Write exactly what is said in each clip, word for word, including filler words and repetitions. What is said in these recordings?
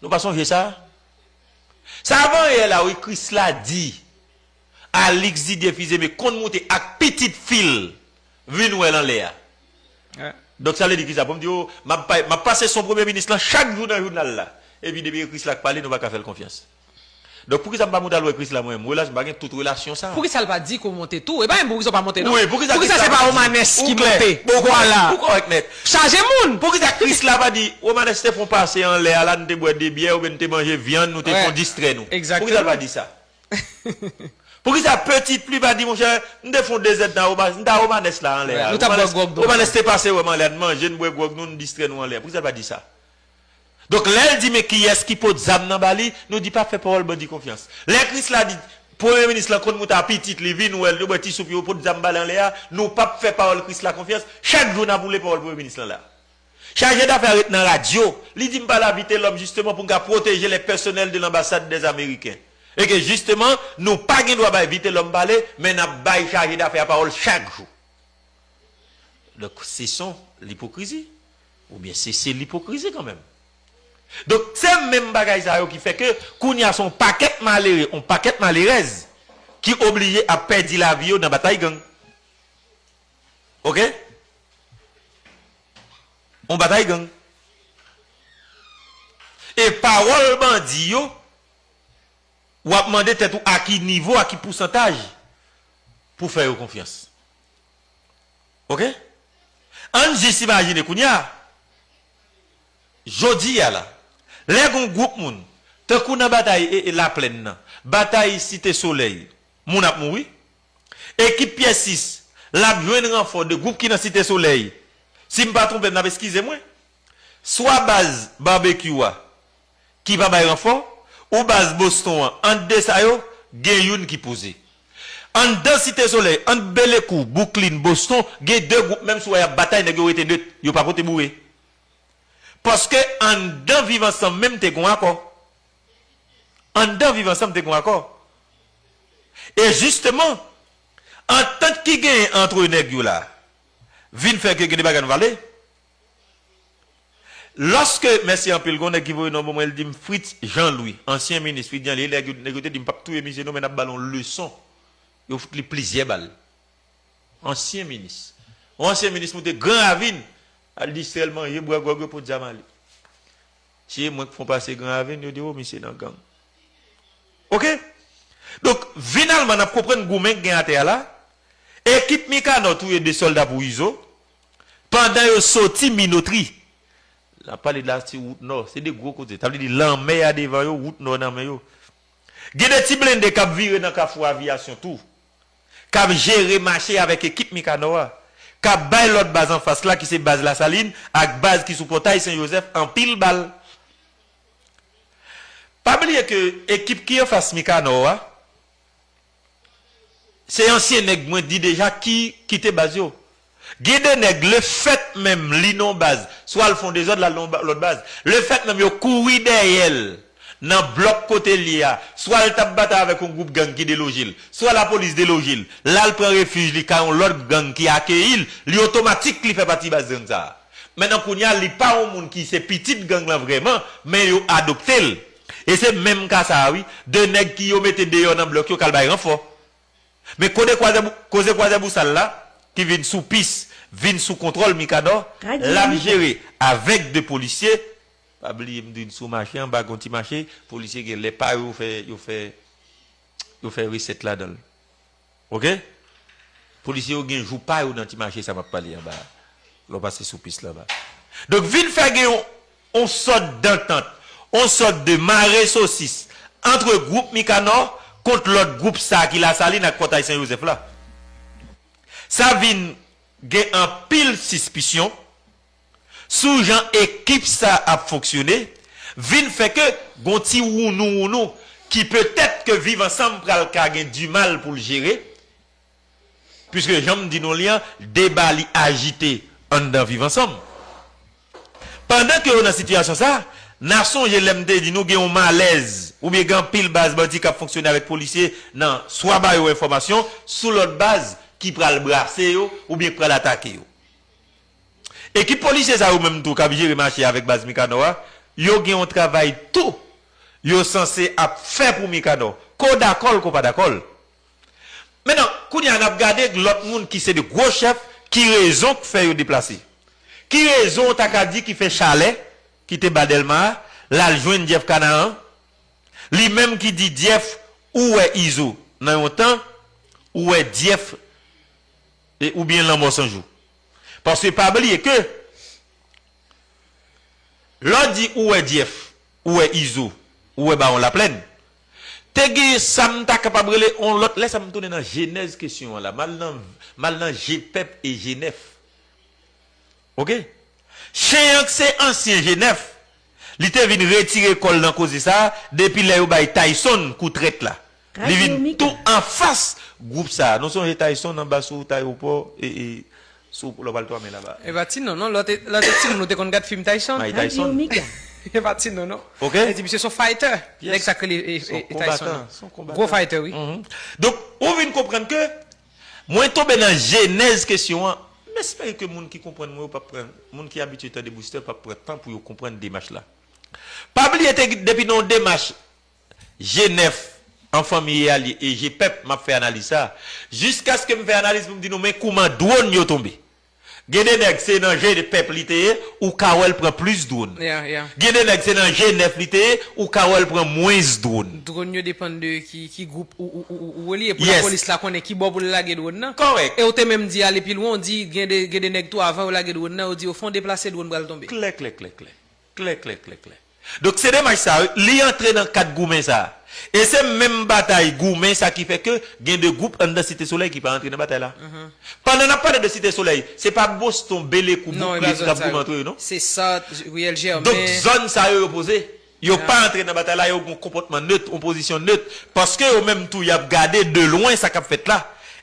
Nou pa sonje sa? Sa avan yè la, wi, Krisla di Alix Didier Fils-Aimé konn moute ak pitit fi l vin wè l anlè a. Donk, sa vle di kisa? Pou m di yo, m ap pa- m ap pase son premye minis lan chak jou nan jounal la. Epi, depi e Krisla k pale, nou pa ka fè l konfyans. Donk, poukisa m pa moute al wè Krisla mwen menm? Relasyon, m pa gen tout relasyon sa. Poukisa l pa di ke w monte tou? E pa menm poukisa w pa monte, non? Wi, poukisa Krisla se pa Romanes ki monte? Vwala. Ou kòrèk nèt. Chaje moun! Poukisa Krisla pa di, Romanes te fè yon pase anlè a la, nou te bwè de byè, oubyen nou te manje vyann, nou te fè yon distrè nou? Poukisa l pa di sa? Poukisa Petit Pli pa di, monchè, nou te fè yon dezèdtan, nou ta Romanes la anlè a. Romanes te pase wè m anlè a, nou manje, nou bwè gwòg nou, nou distrè nou anlè a. Poukisa l pa di sa? Donk, lè l di, men kiyès ki pot zam nan ba li, nou di, pa fè pawòl bandi konfyans. Lè Krisla di, premye minis lan konn moute a pitit li, vin wè l, yo bwè ti soup, yo pot zam ba l anlè a, nou p ap fè pawòl Krisla konfyans. Chak jou n ap woule pawòl premye minis lan la. Chaje dafè a ret nan radyo, li di, m pale a Vitelhomme jisteman pou n ka pwoteje les personnels de l'ambassade des Américains. E ke jisteman, nou pa gen dwa bay Vitelhomme pale, men n ap bay chaje dafè a pawòl chak jou. Donk, se son lipokrizi. Oubyen se, se lipokrizi kanmenm. Donk, se menm bagay sa yo ki fè ke kounye a se yon pakèt malere, yon pakèt malerèz ki oblije ap pèdi lavi yo nan batay gang. Oke? Yon batay gang. E pawòl bandi yo, w ap mande tèt ou a ki nivo, a ki pousantaj pou fè yo konfyans. Oke? Ann jis imajine kounye a, jodi a la, lè gon gwoup moun, tankou nan batay e, e Laplèn nan, batay Site Solèy, moun ap mouri, ekip Pyè sis, l ap jwenn ranfò de gwoup ki nan Site Solèy, si m pa twonpe m, n ap eskize mwen, swa baz Babekyou a, ki pa bay ranfò, ou baz Boston an, ant de sa yo, gen youn ki poze. Anndan Site Solèy, ant Belekou, Bouklin, Boston, gen de gwoup, menm si w wè y ap batay, nèg yo rete net, yo pa pote boure. Paske anndan Viv Ansanm menm te gon akò. Anndan Viv Ansanm te gon akò. E jisteman, antant ki genyen ant nèg yo la, vin fè ke gen de bagay nou pale. Lòske, mèsi anpil, gon nèg ki voye non ban mwen, li di m Fritz Jean Louis, ansyen minis, Fritz Jean Louis, nèg yo, nèg yo te di m p ap touye misye non, men n ap ba l yon leson. Yo fout li plizyè bal. Ansyen minis. Yon ansyen minis moute Gran Ravin, al distrè l manje, bwè gwòg, yo pot zam a li. Si e mwen k fè yon pase Gran Ravin, yo di, o, misye nan gang. Oke? Donk, finalman, n ap konprann goumen k gen atè a la. Ekip Mikanò touye de sòlda pou Izo, pandan yo soti Minotri. N ap pale de la ti wout nò, se de gwo kote. Sa vle di lanmè a devan yo, wout nò nan men yo. Gen de ti blende k ap vire nan Kafou Aviyasyon tou, k ap jere mache avèk ekip Mikanò a, k ap bay lòt baz anfas la, ki se baz Lasalin, ak baz ki sou Pòtay Sen Jozèf, anpil bal. Pa bliye ke ekip ki anfas Mikanò a, se ansyen nèg mwen di deja ki kite baz yo. Gen de nèg, lefèt menm li nan yon baz, swa l fè yon dezòd, l al nan yon ba- lòt baz. Lefèt menm yo kouri dèyè l nan blòk kote l ye a, swa l t ap batay avèk yon gwoup gang ki deloje l, swa lapolis deloje l, l al pran refij li kay yon lòt gang ki akeyi l, li otomatik li fè pati baz gang sa a. Mentnan kounye a, li pa yon moun ki se pitit gang lan vrèman, men yo adopte l. E se menm ka sa a, wi, de nèg ki yo mete deyò nan blòk yo k al bay ranfò. Men koze kwazè bou- koze kwazè bousal la, ki vin sou pis, vin sou kontwòl Mikanò, l ap jere avèk de polisye. Pa bliye m di n sou mache, anba gon ti mache, polisye gen lè pa yo fè, yo fè, yo fè resèt ladan l. Oke? Polisye yo gen jou pa yo nan ti mache sa m ap pale anba a. Lè w pase sou pis la anba. Donk, vin fè gen yon, yon sòt dantant, yon sòt de mare sosis ant gwoup Mikanò kont lòt gwoup sa ki Lasalin ak Pòtay Sen Jozèf la. Sa vin gen anpil sispisyon sou jan ekip sa ap fonksyone, vin fè ke gon ti wounou wounou ki petèt ke Viv Ansanm pral ka gen dimal pou l jere, piske jan m di nou li an, deba li ajite anndan Viv Ansanm. Pandan ke yo nan sitiyasyon sa, n a sonje lè m te di nou gen yon malèz, oubyen gen anpil baz bandi k ap fonksyone avèk polisye nan swa ba yo enfòmasyon sou lòt baz ki pral brase yo oubyen k pral atake yo. Ekip polisye sa yo menm tou k ap jere mache avèk baz Mikanò a, Yo gen yon travay tou yo sanse ap fè pou Mikanò, ko dakò l, ko pa dakò l. Mentnan, kounye a n ap gade lòt moun ki se de gwo chèf, ki rezon k fè yo deplase. Ki rezon w ta ka di ki fè Chalè, ki te ba Dèlma a, l al jwenn Jeff Kanaan, li menm ki di Jeff, ou wè Izo nan yon tan, ou wè Jeff, e, oubyen Lanmò San Jou. Paske pa bliye ke lè w di ou wè Jeff, ou wè Izo, ou wè Bawon Laplèn, te gen sa m ta kapab rele yon lòt lè sa m tounen nan jenèz kesyon an la. M al nan, m al nan je pèp e je nèf. Oke? Chen an k se ansyen je nèf, li te vin retire kò l nan koze sa a depi lè yo bay Tyson kou trèt la. Li vin tou anfas gwoup sa a. Nou sonje Tyson anba sou wout ayewopò, e, e, sou lè w pral twa men laba. E pa ti non, non. Lè w te, lè w te timoun, ou te konn gad fim Tyson? Mike Tyson. E pa ti non, non. Oke? E di, misye se yon fighter. Yes. Nèg sa k rele, e, e, Tyson. Se yon konbatan, se yon konbatan. Gwo fighter, wi. Mhm. Donk, ou vin konprann ke mwen tonbe nan jenèz kesyon an. M espere ke moun ki konprann mwen yo p ap pran, moun ki abitye tande Booster p ap pran tan pou yo konprann demach la. Pa bliye te, depi nan yon demach je nèf an fanmi e alye e je pèp m ap fè analiz sa a. Jiskaske m fè analiz pou m di nou men kouman dwòn yo tonbe. Gen de nèg se nan je pèp li te ye, ou ka wè l pran plis dwòn. Yeah, yeah. Gen de nèg se nan je nèf li te ye, ou ka wè l pran mwens dwòn. Dwòn yo depann de ki, ki gwoup ou, ou, ou, ou, ou li ye. Pou lapolis la konnen ki bò pou l lage dwòn nan. Kòrèk. E ou te menm di ale pi lwen, ou di gen de, gen de nèg tou avan yo lage dwòn nan, yo di yo fè yon deplase dwòn pral tonbe. Klè, klè, klè, klè. Klè, klè, klè, klè. Donk, se demach sa, li antre nan kad goumen sa. E se menm batay goumen sa ki fè ke gen de gwoup anndan Site Solèy ki pa antre nan batay la. Pandan n ap pale de Site Solèy, se pa Boston, Belekou, Bouklin k ap goumen antre yo, non? Se sa, Riyèl Jèmen. Donk, zòn sa yo, yo poze. Yo pa antre nan batay la, yo gen yon konpòtman net, yon pozisyon net. Paske yo menm tou, y ap gade de lwen sa k ap fèt la.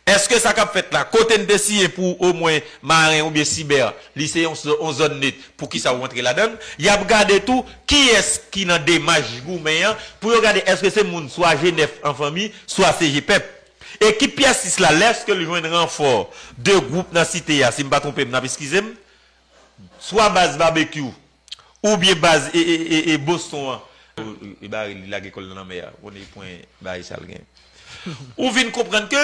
Èske sa k ap fèt la, kote n te siyen pou omwen Maren oubyen Sibè, li se yon zò-, yon zòn net, poukisa ou antre ladan l? Y ap gade tou kiyès ki nan demach goumen an, pou yo gade èske se moun swa je nèf an fanmi, swa se je pèp. Ekip Pyès sis la, lèske l jwenn ranfò de gwoup nan Site a, si m pa twonpe m, n ap eskize m, swa baz Babekyou, oubyen baz e, e, e, e Boston an. E, e, e bare li lage kò l nan lanmè a. Konnen pwen bagay sa l gen. Ou vin konprann ke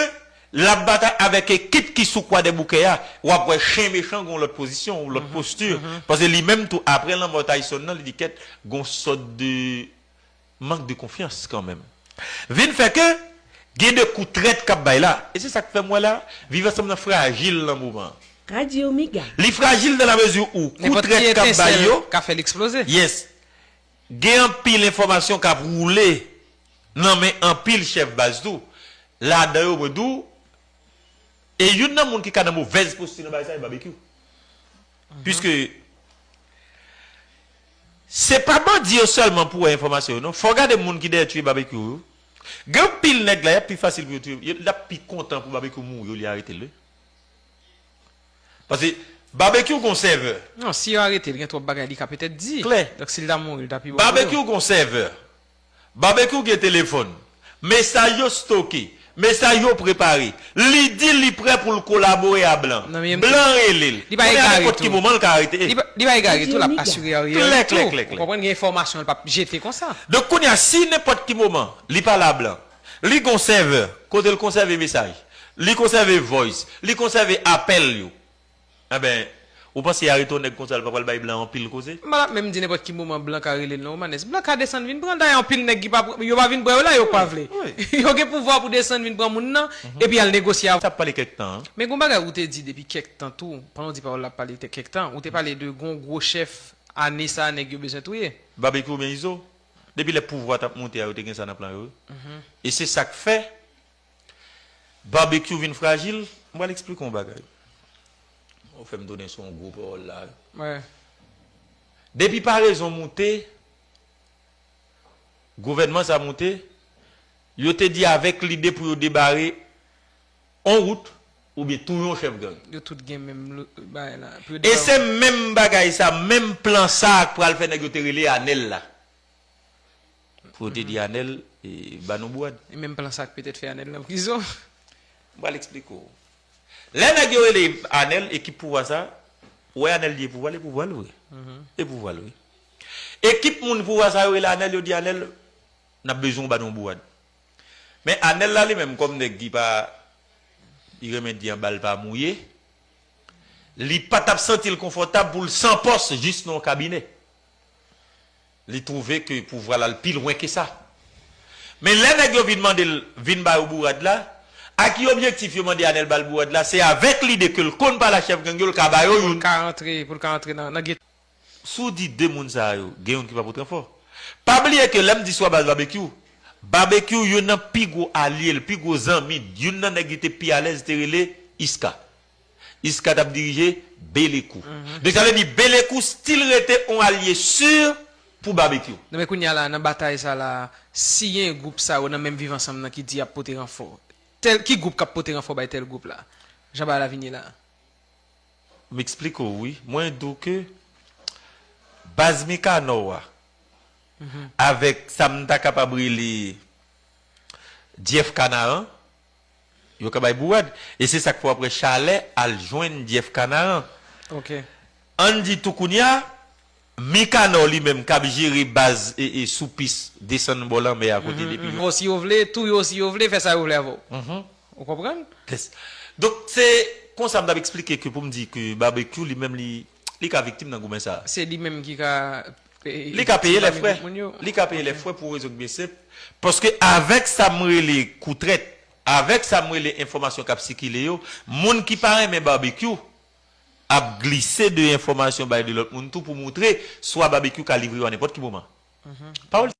l ap batay avèk ekip ki sou Kwadèboukè a. W ap wè Chen Mechan gon lòt pozisyon, yon lòt posti. Paske li menm tou, apre lanmò Tyson nan, li di kèt, gon sòt de mank de konfyans kanmenm. Vin fè ke gen de kou trèt k ap bay la. E se sa k fè m wè la, Viv Ansanm nan frajil nan moman an. Radyo Mega. Li frajil dans la mesure où kou trèt k ap bay yo, ka fè l eksploze. Yes. Gen anpil enfòmasyon k ap woule nan men anpil chèf baz tou. Ladan yo, mwen di w, e youn nan moun ki ka nan movèz posti nan bagay sa, e Babekyou. Piske se pa bandi yo sèlman pou wè enfòmasyon yo, non. Fò w gade moun ki dèyè tiye Babekyou yo. Gen anpil nèg la, y ap pi fasil pou yo tiye, y ap pi kontan pou Babekyou mouri olye arete l, wi. Paske Babekyou gon sèvè. Non, si yo arete l, gen twòp bagay li ka petèt di. Klè. Donk, si l ta mouri, l ta pi bon pou yo. Babekyou gon sèvè. Babekyou gen telefòn. Mesaj yo stoke. Mesaj yo prepare. Li di li prè pou l kolabore a blan. Blan rele l. Kounye a nenpòt ki moman l ka arete. Li pa egare tou, l ap asire Ariel tou. Klè, klè, klè, klè. Ou konprann, gen enfòmasyon l p ap jete konsa. Donk, kounye a, si nenpòt ki moman li pale a blan, li gon sèvè, kote l konsève mesaj, li konsève voice, li konsève apèl yo. Enben, ou panse y arete yon nèg konsa, l pa pral bay blan anpil koze? M pa t ap menm di nenpòt ki moman blan ka rele l nan Romanes. Blan ka desann vin pran. Dayè, anpil nèg ki pa pr-, yo pa vin pran yo la, yo pa vle. Yo gen pouvwa pou desann vin pran moun nan, epi al negosye avè l. T ap pale kèk tan, an. Men gon bagay ou te di depi kèk tan tou, pandan w di pawòl la ap pale te kèk tan, ou te pale de gon gwo chèf, ane sa a nèg yo bezwen touye. Babekyou oubyen Izo? Depi lè pouvwa t ap monte a, yo te gen sa nan plan yo, wi. E se sa k fè Babekyou vin frajil, m pral eksplike w yon bagay. Ou fè m tounen sou yon gwo pawòl la. Wi. Depi parezon moute, gouvènman sa moute, yo te di avèk lide pou yo debare yon wout oubyen touye yon chèf gang. Yo tout gen menm lo-, bagay la. E se menm bagay sa, menm plan sa a k pral fè nèg yo te rele Anèl la. Pou yo te di Anèl, e, ba nou bourad. E menm plan sa k petèt fè Anèl nan prizon. M pral eksplike w. Lè nèg yo rele Anèl, ekip pouvwa sa, ou wè Anèl di e pouvwa l, e pouvwa l vre. E pouvwa l, wi. Ekip moun pouvwa sa yo rele Anèl, yo di Anèl, n ap bezwen w ba nou yon bourad. Men Anèl la li menm, kòm nèg ki pa, li renmen di anba l pa mouye, li pa t ap santi l konfòtab pou l san pòs jis nan yon kabinè. Li twouve ke pouvwa l al pi lwen ke sa. Men lè nèg yo vin mande l, vin ba yo bourad la, ak ki objektif yo mande Anèl ba l bourad la, se avèk lide ke l konn pale ak chèf gang yo, l ka ba yo youn. Pou l ka antre, pou l ka antre nan, nan ghetto. Si w di de moun sa yo, gen youn ki pa pote ranfò. Pa bliye ke lè m di sou baz Babekyou, Babekyou, youn nan pi gwo alye l, pi gwo zanmi, youn nan nèg li te pi alèz te rele Iska. Iska t ap dirije Belekou. Donk sa vle di Belekou still rete yon alye si pou Babekyou. Non, men kounye a la, nan batay sa la, si gen gwoup sa yo nan menm Viv Ansanm nan ki di y ap pote ranfò, tèl, ki gwoup k ap pote ranfò bay tèl gwoup la? Jan bagay la vin ye la. M eksplike w, wi. Mwen di w ke baz Mikanò a, avèk sa m ta kapab rele Jeff Kanaran, yo ka bay bourad. E se sa k fè w ap wè Chalè al jwenn Jeff Kanaran. Ok. Ann di tou kounye a, Mikanò li menm k ap jere baz e, e sou pis desann bò lanmè a kote depi yo. Fò si yo vle, touye w si yo vle, fè sa yo vle avè w. Ou konprann? Donk, se konsa m t ap eksplike ke pou m di ke Babekyou li menm li, li ka viktim nan goumen sa a. Se li menm ki ka peye. Li ka peye lè frè. Li ka peye lè frè pou rezon ki byen senp. Paske avèk sa m rele kou trèt, avèk sa m rele enfòmasyon k ap sikile yo, moun ki pa renmen Babekyou ap glise de enfòmasyon bay de lòt moun tou pou moutre swa Babekyou ka livre yo a nenpòt ki moman. Pawòl